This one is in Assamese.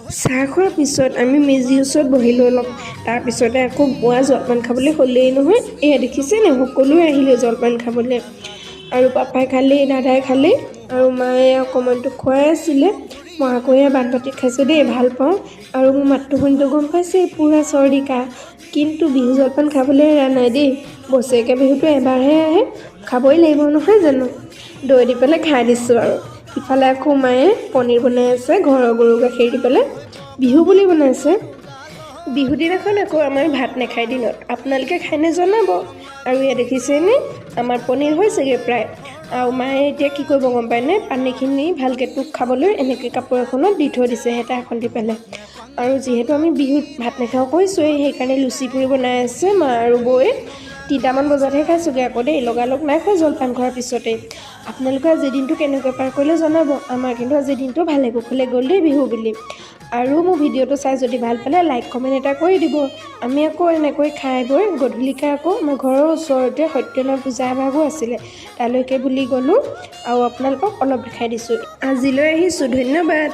চাহ খোৱাৰ পিছত আমি মেজিৰ ওচৰত বহিলোঁ অলপ। তাৰপিছতে আকৌ পুৱা জলপান খাবলৈ হ'লেই নহয়। এয়া দেখিছেনে, সকলোৱে আহিলে জলপান খাবলৈ। আৰু পাপাই খালেই, দাদাই খালেই আৰু মায়ে অকণমানটো খুৱাই আছিলে। মই আকৌ এয়া বানবাটিত খাইছোঁ দেই, ভাল পাওঁ। আৰু মোৰ মাতটো শুনিতো গম পাইছেই, পূৰা চৰ্দি কাহ। কিন্তু বিহু জলপান খাবলৈ এৰা নাই দেই। বছৰেকীয়া বিহুটো এবাৰহে আহে, খাবই লাগিব নহয় জানো? দৈ দি পেলাই খাই দিছোঁ। আৰু ইফালে আকৌ মায়ে পনীৰ বনাই আছে, ঘৰৰ গৰু গাখীৰ দি পেলাই বিহু বুলি বনাইছে। বিহু দিনাখন আকৌ আমাৰ ভাত নাখায় দিনত। আপোনালোকে খায়নে জনাব। আৰু এয়া দেখিছেনে, আমাৰ পনীৰ হৈছেগৈ প্ৰায়। আৰু মায়ে এতিয়া কি কৰিব গম পায়নে? পানীখিনি ভালকৈ টোপ খাবলৈ এনেকৈ কাপোৰ এখনত দি থৈ দিছে, হেতা এখন দি পেলাই। আৰু যিহেতু আমি বিহুত ভাত নাখাওঁ কৈছোঁৱেই, সেইকাৰণে লুচি পুৰি বনাই আছে মা আৰু বৌয়ে। 3টামান বজাতহে খাইছোঁগৈ আকৌ দেই, লগালগ নাই খোৱা জলপান খোৱাৰ পিছতেই। আপোনালোকে আজিৰ দিনটো কেনেকৈ পাৰ কৰিলে জনাব। আমাৰ কিন্তু আজিৰ দিনটো ভালে কুশলে গ'ল দেই বিহু বুলি। আৰু মোৰ ভিডিঅ'টো চাই যদি ভাল পালে, লাইক কমেণ্ট এটা কৰি দিব। আমি আকৌ এনেকৈ খাই বৈ গধূলিকৈ আকৌ আমাৰ ঘৰৰ ওচৰতে সত্যনাৰায়ণ পূজা এভাগো আছিলে, তালৈকে বুলি গ'লোঁ আৰু আপোনালোকক অলপ দেখাই দিছোঁ। আজিলৈ আহিছোঁ, ধন্যবাদ।